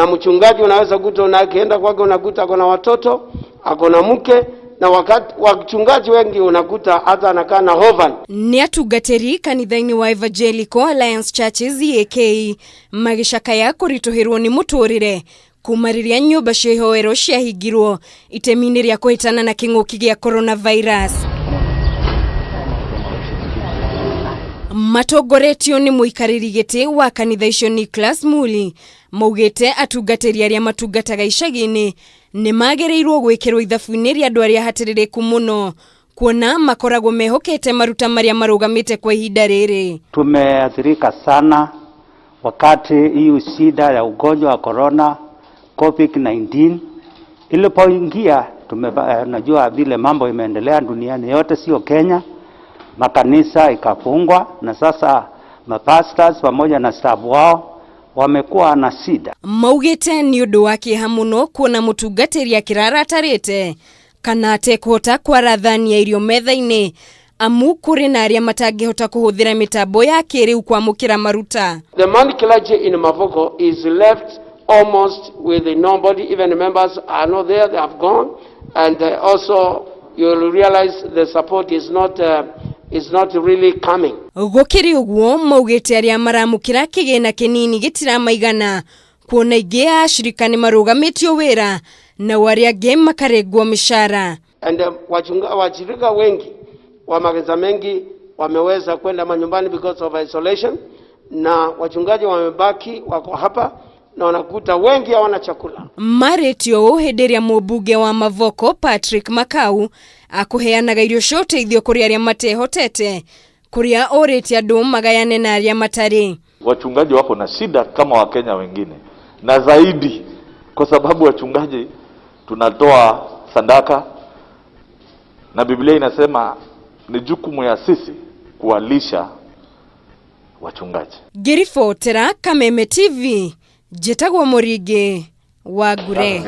Na mchungaji unaweza kuta unakienda kwake unakuta ako na watoto, ako na mke, na wakati wachungaji wengi unakuta hata anakaa na orphan. Nĩ atungatĩri kanitha-inĩ wa Evangelical Alliance Churches EAK magĩcakaya kũritũhĩrwo nĩ mũtũrĩre kuma rĩrĩa nyũmba cia ihoero ciahingirwo itemi-inĩ rĩa kũhĩtana na kĩng'ũki gĩa coronavirus. Matongoretio nĩ mũikarĩri gĩtĩ wa kanitha icio Nicholas Muli maugĩte atungatĩri arĩa matungataga icagi-inĩ nĩ magĩrĩirwo gwĩkĩrwo ithabu-inĩ rĩa andũ arĩa hatĩrĩrĩku mũno kuona makoragwo mehokete maruta marĩa marũgamĩte kwa ihinda rĩrĩ. Tumeathirika sana wakati hii shida ya ugonjwa wa corona COVID-19 ilipoingia. Najua vile mambo imeendelea duniani yote, sio Kenya. Makanisa ikafungwa na sasa mapastors pamoja na staff wao wamekuwa na shida. Maugĩte nĩ ũndũ wa kĩeha mũno kuona mũtungatĩri akĩrara atarĩte kana atekũhota kwara thani ya irio metha-inĩ amu kũrĩ na arĩa matangĩhota kũhũthĩra mĩtambo ya kĩrĩu kwamũkĩra maruta. The man clergy in Mavoko is left almost with nobody, even the members are not there, they have gone. And also you'll realize the support is not really coming. Gũkĩrĩ ũguo maugĩte arĩa maramũkĩra kĩgĩna kĩnini gĩtiramaigana kuona aingĩ a ashirika nĩ marũgamĩtio wĩra nao arĩa angĩ makarengwo mĩcara. And washirika wengi wa makanisa mengi wameweza kwenda manyumbani because of isolation, na wachungaji wamebaki wako hapa na wanakuta wengi hawana chakula. Marĩtio ũũ hĩndĩ ĩrĩa mũmbunge wa Mavoko Patrick Makau akũheanaga irio cia ũteithio kũrĩ arĩa matehotete kũrĩa orĩtie andũ magayane na arĩa matarĩ. Wachungaji wako na shida kama Wakenya wengine na zaidi, kwa sababu wachungaji tunatoa sadaka na Biblia inasema ni jukumu ya sisi kuwalisha wachungaji. Ngĩribotera Kameme TV, njĩtagwo Mũringĩ wa Ngure.